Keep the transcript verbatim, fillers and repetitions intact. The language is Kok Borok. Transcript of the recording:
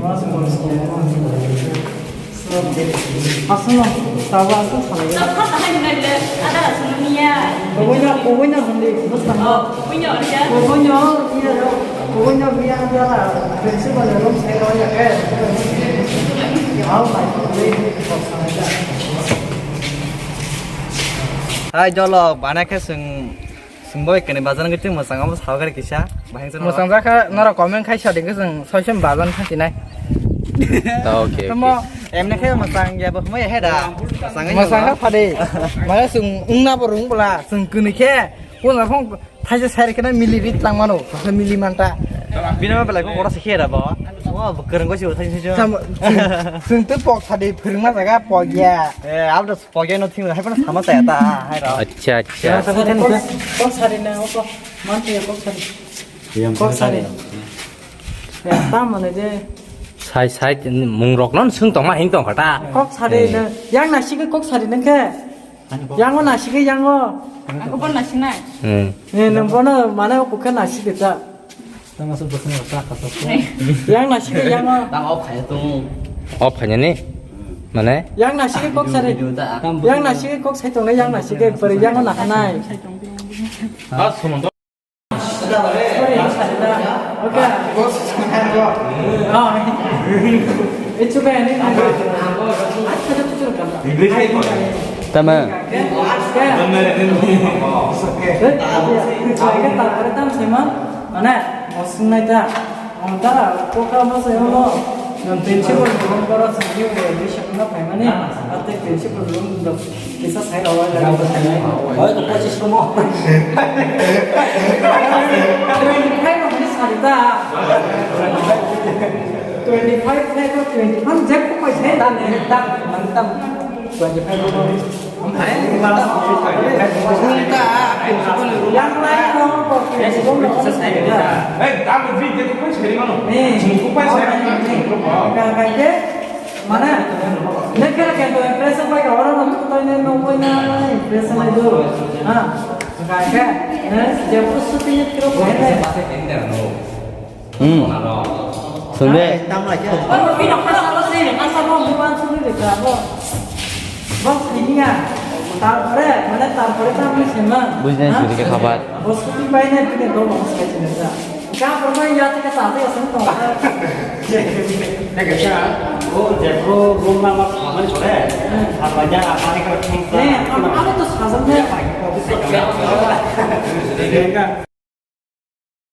Aswkno, tabuk aswk salai. Kubuino, kubuino hwnwi bwskango. Kubuino, iya, kubuino, iya, jala. Principal room side o ya khe. Hao bai, kubuino salai da. Hai, jolo, bana khe chwng Chwng bo ekani bazar wngwi twi mwchang abo sao gari kisa. Bahai chwng Mwchang jakha norok comment khai sa dingkhe chwng soisem bazar thangsinai. Okay, Tamo okay. Emne khe mwchang ya bo hmai he da. Mwchang wngwi Mwchang kha phadi. Mane chwng wngna bo rung bwla chwng kwnwi khe. Kung na phung thaisa sai khe na mili rit lang mano. Mili manta. Bini ma belai ko ora se khe da bo. O kwrwng go si thaisa si. Tamo chwng, chwng twi pok sadi phwrwngma jaga pok ya. Eh, abdo Pogya no thing hai phano sama saya ta hai ro. Acha, acha. Kok sari na, kok man te kok sari. Kok sari. Ya, ta mane je. Sai, sai, mung rok non sung tong ma hing tong kata. Kok sari na, yang nasi ke kok sari na ke. Yang o nasi ke yang o. Aku pun nasi nai. Hmm. Ne, nang bono mane o kukhe nasi ke ta. Tang asuk bwswk no sa kha sa. Yang nasi ke yang o. Tang off khai tung. Off khai ni? Mane? Yang nasi ke kok sari. Video ta. Yang nasi ke kok sai tongnai, yang nasi ke bari yang o na khanai. Ah, sumo. Sorry, sorry da. Okay. Oh. It's okay, ani. Tama. Tampore tam sema, mane, osnai ta. Ang ta, koka mo se mo. Principal room koro sagi, admission na paimani. Ate principal room do. Kisa sai rawa jani. Oi, to pochis ko mo. Twenty five mo ni sari ta. Twenty five mo twenty five. Ang jek ko paisa ta ne ta. Ang ta. Twenty five mo. Yang lain mo ko. Eh, ta mo video ko paisa ni mano. Ni. Ko paisa ni mano. Ka ka ke. Mana? Nekera kento impress bai ka ora no to ne no bai na impress na do. Ha. Ka ka. Ne je ko shooting kiro ko ne. Hmm. Sunde. Oro pino kasa lo se kasa lo bukan suri de ka bo. Bos ini ya. Tampore mana tampore tampore sema. Business ini ke khabar. Bos kuti bai na pino do bos ka chine da. Ka por mai ya te ka sa te ka sung to. Nagasa, o jekho room number khamani chole, apanya apani ka thengsa. Eh, am-, ami to sajam de.